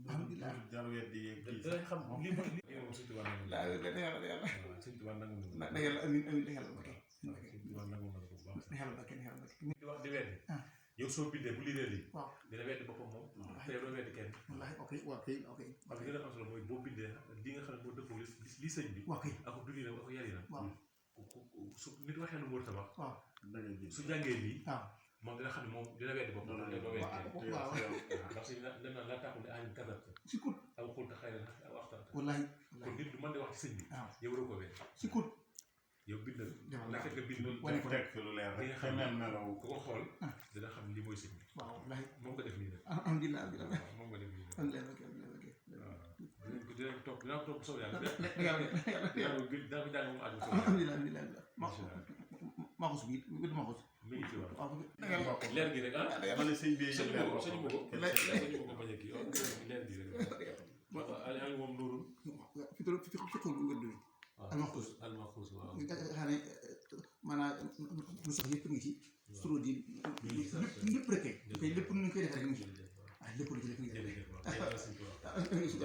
alhamdulilah jar weddi dinañ xam lii mooy lii moom Sëñ Tuubaa nangu na yàlla Sëñ Tuubaa nangu na na yàlla amiin amiin yàlla ok Sëñ Tuubaa nangu na ko bu baax na yàlla ok na yàlla ok di wax di weddi yow soo bindee bu liiree lii waaw dina weddi boppam moom te yow doo weddi kenn wallaahi ok waaw ok parce que li nga am solo mooy boo bindee li nga xam ne moo dëppoo li sëñ bi waaw kay ak dundinam ak yarinam waaw su nit waxee lu mu war a wax waaw su jàngee lii waaw moom dina xam ne moom dina weddi boppam doo weddi kenn waaw ndax si dem naa laa tàkku ne añ kasat si kut aw xulta xëy na aw waxtaan wallaahi kon nit du mën di wax ci sëñ bi waaw yow waroo ko weddi si kut yow bindal demal la fekk nga bind wane ko teg fi lu leer li rek nga xam ne melaw ku ko xool dina xam li mooy sëñ bi waaw wallaahi moom nga def nii nag alhamdulilah alhamdulilah waaw moom nga def nii nag alhamdulilah ok waaw dinañ ko dinaa ko topp soo yàlla yàlla dinaa ko jàng moom àgg soo alhamdulilah alhamdulilah maa ko subi wétu maa ko su mi ngi ci waaw waaw leer gi rek ah ma ne sëñ bi sañu ko sañu ko bañ a kii leer gi rek al moom nuurul fi ko wér almaxuus almaxuus waaw nga xam ne maanaam lu sax yëpp ngi ci suro di lépp rek kay lépp nu ñu koy defee rek ngi ci lépp lu ci rek ngi ci